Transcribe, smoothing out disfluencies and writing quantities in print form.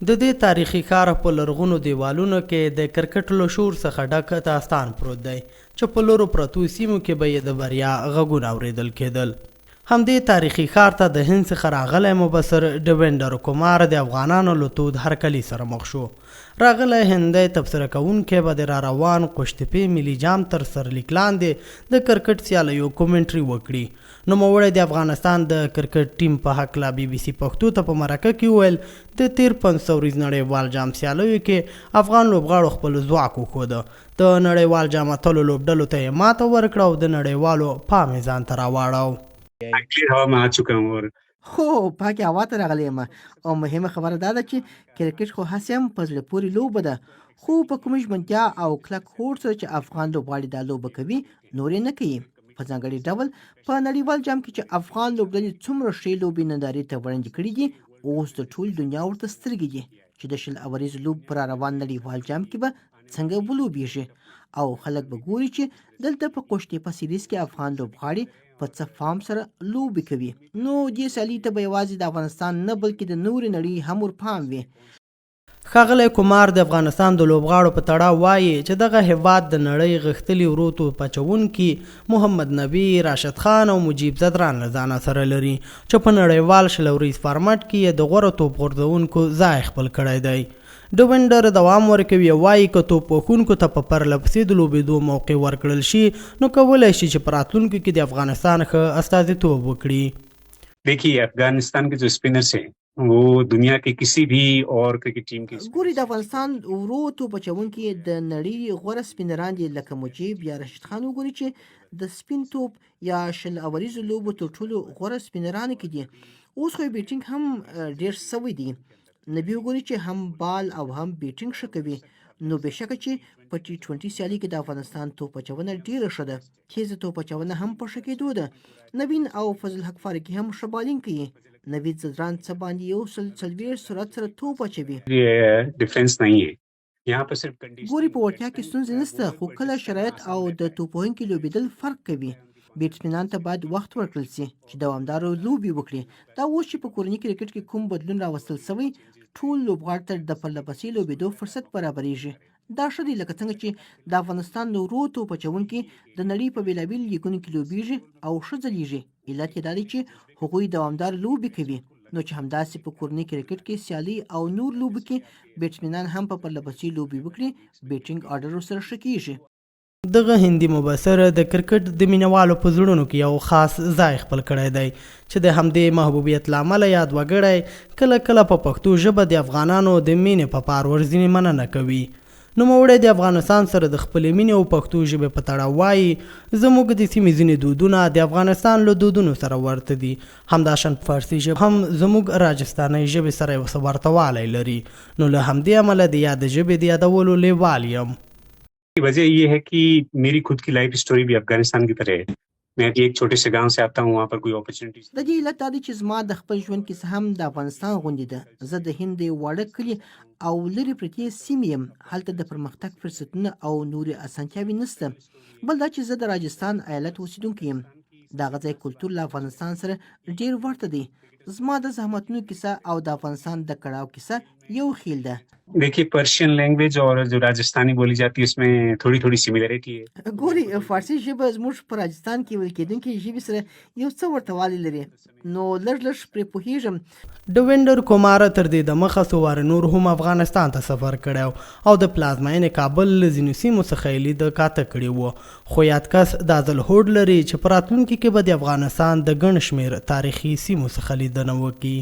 د دې تاریخي ښار په لرغونو دیوالونو کې د کرکټ له شور څخه ډک داستان پروت دی چې په لرو پرتو سیمو کې به یې د بریا غږونه اورېدل کېدل. همدې تاریخي ښار ته د هند څخه راغلی مبصر ډیوینډر کمار د افغانانو له تود هرکلي سره مخ شو. راغلی هندی تبصره کوونکی به د راروان قوشتپې ملي جام تر سرلیک لاندې د کرکټ سیالیو کومنټري وکړي. نوموړی د افغانستان د کرکټ ټیم په هکله بي بي سي پښتو ته په مرکه کې وویل، د تېر 50 اوریز نړیوال جام سیالیو کې افغان لوبغاړو خپل ځواک وښوده، د نړیوال جام اتلو لوبډلو ته یې ماته ورکړه او د نړیوالو پام یې ځان ته راواړاو. هو، پاکې هوا ته راغلی یم او مهمه خبره دا ده چې کرکټ خو هسې هم په زړه پورې لوبه ده، خو په کومې ژمنتیا او کلک هوډ سره چې افغان لوبغاړي دا لوبه کوي، نور یې نه کوي. په ځانګړي ډول په نړیوال جام کې چې افغان لوبډلې څومره ښې لوبې نندارې ته وړاندې کړې دي، اوس د ټولې دنیا ورته سترګې دي چې د 20 اوریزو لوبو په راروان نړیوال جام کې به څنګه ولوبیږي او خلک به ګوري چې دلته په قوشتېپه سیریز کې افغان لوبغاړي په څه فارم سره لوبې کوي. نو دې سیالۍ ته به یوازې د افغانستان نه بلکې د نورې نړۍ هم ورپام وي. ښاغلی کمار د افغانستان د لوبغاړو په تړاو وايي چې دغه هېواد د نړۍ غښتلي ورو توپ اچوونکي محمد نبي، راشد خان او مجیب ځدران له ځانه سره لري چې په نړیوال 20 اوریز فارمټ کې یې د غوره توپ غورځوونکو ځای خپل کړی دی. ډوینډر دوام ورکوي او وايي که توپ وهونکو ته په پرلپسې د لوبېدو موقع ورکړل شي نو کولای شي چې په راتلونکي کې د افغانستان ښه استازیتوب وکړي. دیکھیے افغانستان کے جو سپنرز ہیں وہ دنیا کے کسی بھی اور کرکټ ټیم کې. ګوري، د افغانستان ورو توپ اچوونکي د نړۍ غوره سپینران دي لکه مجیب یا رشید خان، وګوري چې د سپین توپ یا 20 اوریزو لوبو تر ټولو غوره سپینرانو کې دي. اوس خو یې بیټینګ هم ډېر سوی دی. نبي وګوري چې هم بال او هم بیټینګ ښه کوي. نو بېشکه چې په ټي 20 سیالي کې د افغانستان توپ اچونه ډېره ښه ده. تېزه توپ اچونه هم په ښه کېدو ده. نوین او فضل حق فاروقي هم ښه بالینګ کوي. نوید ځدران څه باندې 140 سرعت سره توپ اچوي. ګوري، په وړتیا کې ستونزې نشته، خو کله شرایط او د توپوهونکي لوبېدل فرق کوي. بیټسمینان ته باید وخت ورکړل شي چې دوامداره لوبې وکړي. دا اوس چې په کورني کرکټ کې کوم بدلون راوستل شوی، ټول لوبغاړو ته د پرلپسې لوبېدو فرصت برابرېږي. دا ښه دی، لکه څنګه چې د افغانستان د ورو توپ اچوونکي د نړۍ په بېلابېلو لیګونو کې لوبېږي او ښه ځلېږي، علت یې دا دی چې هغوی دوامداره لوبې کوي. نو چې همداسې په کورني کرکټ کې سیالۍ او نور لوبو کې بیټسمینان هم په پرلپسې لوبې وکړي، بیټینګ آرډر ورسره ښه کېږي. دغه هندي مبصر د کرکټ د مینهوالو په زړونو کې یو خاص ځای خپل کړی دی چې د همدې محبوبیت له امله یاد وګړی کله کله په پښتو ژبه د افغانانو د مینې په پار ورځینې مننه کوي. نوموړی د افغانستان سره د خپلې مینې او پښتو ژبې په تړاو وايي، زموږ د سیمې ځینې دودونه د افغانستان له دودونو سره ورته دي، همداشان فارسي ژبه هم زموږ راجستانۍ ژبې سره یو څه ورته والی لري، نو له همدې امله د یادې ژبې د یادولو لېوال یم. وجه یہ ہے کہ میری خود کی لائف سٹوری بھی افغانستان کی طرح ہے. میں بھی ایک چھوٹے سے گاؤں سے آتا ہوں، وہاں پر کوئی اپرچونیټیز. د دې علت دا دی چې زما د خپل ژوند کیسه هم د افغانستان غوندې ده. زه د هند د یو واړه کلي او لرې پرتې سیمې یم، هلته د پرمختګ فرصتونه او نورې اسانتیاوې نشته. بل دا چې زه د راجستان ایالت اوسېدونکی یم، د هغه ځای کلتور له افغانستان سره ډېر ورته دی. زما د زحمتونو کیسه او د افغانستان د کړاو کیسه یو خیل ده. دیکھیے پرشین لینګویج اور جو راجستانی بولی جاتی ہے اس میں تھوڑی تھوڑی سیمیلریټي ہے. ګوري، فارسي ژبه زموږ په راجستان کې ویل کېدونکې ژبې سره یو څه ورته والی لري، نو لږ لږ پرې پوهېږم. ډوینډر کومار تر دې دمخه څو وارې نور هم افغانستان ته سفر کړی او د پلازماینې کابل له ځینو سیمو څخه یې لیده کاته کړي وو، خو یاد کس دا ځل هوډ لري چې په راتلونکي کې به د افغانستان د ګڼ شمېر تاریخي سیمو څخه لیدنه وکړي.